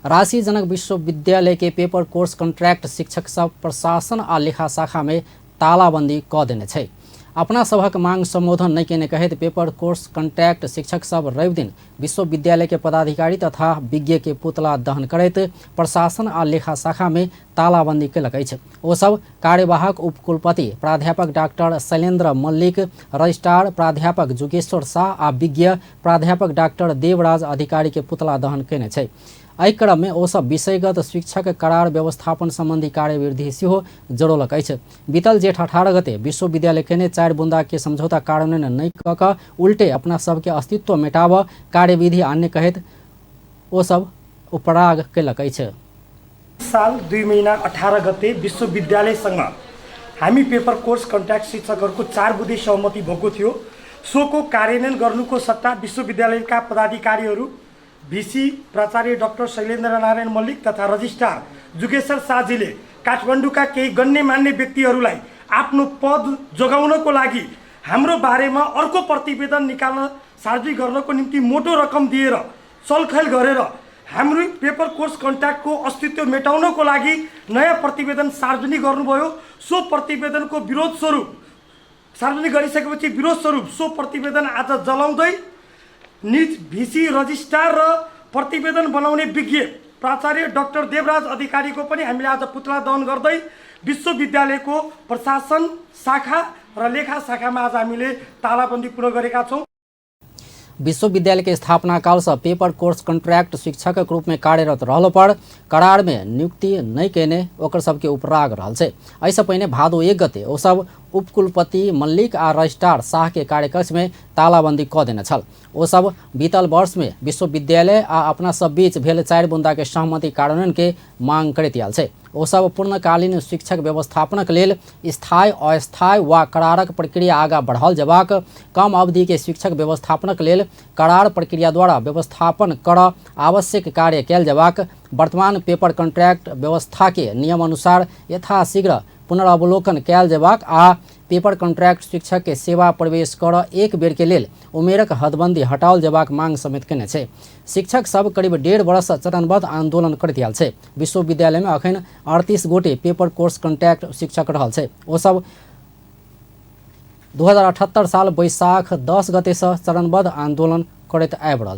राशि जनक विश्वविद्यालय के पेपर कोर्स कॉन्ट्रैक्ट शिक्षक सब प्रशासन आ लेखा शाखा में तालाबंदी क देने छै। अपना सभक मांग संबोधन नहि केने कहैत पेपर कोर्स कॉन्ट्रैक्ट शिक्षक सब रविदिन विश्वविद्यालय के पदाधिकारी तथा विज्ञ के पुतला दहन करैत प्रशासन आ लेखा शाखा में तालाबंदी केलक अछि। ओ सब कार्यवाहक उपकुलपति प्राध्यापक डाक्टर शैलेन्द्र मल्लिक, रजिस्ट्रार प्राध्यापक जुगेश्वर शाह आ विज्ञ प्राध्यापक डाक्टर देवराज अधिकारी के पुतला दहन केने छै। एहि क्रम में ओ सब विषयगत शिक्षक करार व्यवस्थापन संबंधी कार्यवृद्धि सेहो जरौलक अछि। बीतल जेठ 18 गते विश्वविद्यालय केने 4 बुंदा के समझौता कार्यान्वयन नहि क क उल्टे अपना सबके अस्तित्व मेटाबऽ कार्यविधि आनने कहैत ओ सब उपराग केलक अछि। साल 2 महिना 18 गते विश्वविद्यालयसँग हामी पेपर कोर्स कन्ट्र्याक्ट शिक्षकहरूको 4 बुँदे सहमति भएको थियो। सोको कार्यान्वयन गर्नुको सट्टा विश्वविद्यालयका पदाधिकारीहरू भिसी प्राचार्य डाक्टर शैलेन्द्र नारायण मल्लिक तथा रजिस्ट्रार जुगेश्वर शाहजीले काठमाडौँका केही गण्यमान्य व्यक्तिहरूलाई आफ्नो पद जोगाउनको लागि हाम्रो बारेमा अर्को प्रतिवेदन निकाल्न सार्वजनिक गर्नको निम्ति मोटो रकम दिएर चलखेल गरेर हाम्रो पेपर कोर्स कन्ट्र्याक्टको अस्तित्व मेटाउनको लागि नयाँ प्रतिवेदन सार्वजनिक गर्नुभयो। सो प्रतिवेदनको विरोध स्वरूप सार्वजनिक गरिसकेपछि विरोध स्वरूप सो प्रतिवेदन आज जलाउँदै निज भिसी रजिस्ट्रार र प्रतिवेदन बनाउने विज्ञ प्राचार्य डाक्टर देवराज अधिकारीको पनि हामीले आज पुतला दहन गर्दै विश्वविद्यालयको प्रशासन शाखा र लेखा शाखामा आज हामीले तालाबन्दी पुनः गरेका छौँ। विश्वविद्यालय के स्थापना काल से पेपर कोर्स कॉन्ट्रैक्ट शिक्षक के रूप में कार्यरत रहलो पर करार में नियुक्ति नहीं केने ओकर सबके उपराग रहल छै। एहिसँ पहिने भादो 1 गते ओ सब उपकुलपति मल्लिक आ रजिस्ट्रार शाह के कार्यकक्ष में तालाबंदी क देने छल। ओ सब बीतल वर्ष में विश्वविद्यालय आ अपना सब बीच भेल 4 बुंदा के सहमति कार्यान्वयन के मांग करैत आयल छै। ओ सब पूर्णकालीन शिक्षक व्यवस्थापनक लेल स्थायी, अस्थायी वा करारक प्रक्रिया आगाँ बढ़ाओल जेबाक, कम अवधि के शिक्षक व्यवस्थापनक लेल करार प्रक्रिया द्वारा व्यवस्थापन करऽ आवश्यक कार्य कयल जेबाक, वर्तमान पेपर कॉन्ट्रैक्ट व्यवस्था के नियम अनुसार यथाशीघ्र पुनरावलोकन कयल जेबाक आ पेपर कॉन्ट्रैक्ट शिक्षक के सेवा प्रवेश करऽ एक बेर के लेल उमेरक हदबंदी हटाओल जेबाक मांग समेत केने छै। शिक्षक सब करीब 1.5 वर्ष चरणबद्ध आंदोलन करैत आयल छै। विश्वविद्यालय में अखन 38 गोटे पेपर कोर्स कॉन्ट्रैक्ट शिक्षक रहल छै। ओ सब 2078 साल बैसाख 10 गते से चरणबद्ध आंदोलन करैत आबि रहल।